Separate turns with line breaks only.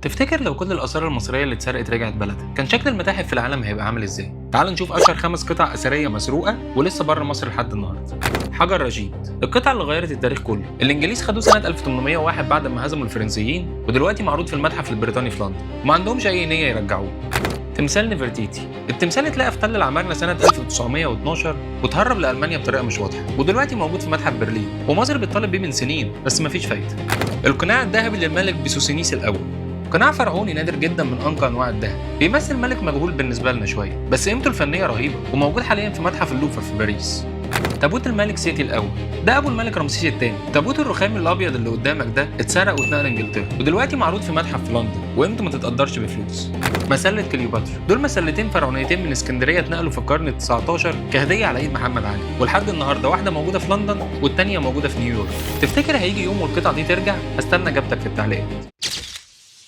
تفتكر لو كل الآثار المصرية اللي اتسرقت رجعت بلدها كان شكل المتاحف في العالم هيبقى عامل ازاي؟ تعال نشوف أشهر 5 قطع أثرية مسروقة ولسه بره مصر لحد النهارده. حجر رشيد، القطعة اللي غيرت التاريخ كله. الإنجليز خدوه سنة 1801 بعد ما هزموا الفرنسيين، ودلوقتي معروض في المتحف البريطاني في لندن وما عندهمش أي نية يرجعوه. تمثال نفرتيتي، التمثال اتلقى في تل العمارنة سنة 1912 وتهرب لألمانيا بطريقة مش واضحة، ودلوقتي موجود في متحف برلين، ومصر بتطالب بيه من سنين بس مفيش فايدة. القناع الذهبي للملك بسوسنيس الأول، قناع فرعوني نادر جدا من انقى انواع الذهب، بيمثل ملك مجهول بالنسبة لنا شوية، بس قيمته الفنية رهيبة وموجود حاليا في متحف اللوفر في باريس. تابوت الملك سيتي الاول، ده ابو الملك رمسيس الثاني. تابوت الرخام الابيض اللي قدامك ده اتسرق واتنقل انجلترا، ودلوقتي معروض في متحف في لندن وقيمته ما تتقدرش بفلوس. مسله كليوباترا، دول مسلتين فرعونيتين من اسكندرية اتنقلوا في القرن ال19 كهدية على ايد محمد علي، ولحد النهارده واحدة موجودة في لندن والثانية موجودة في نيويورك. تفتكر هيجي يوم والقطع دي ترجع؟ هستنى اجابتك في التعليقات.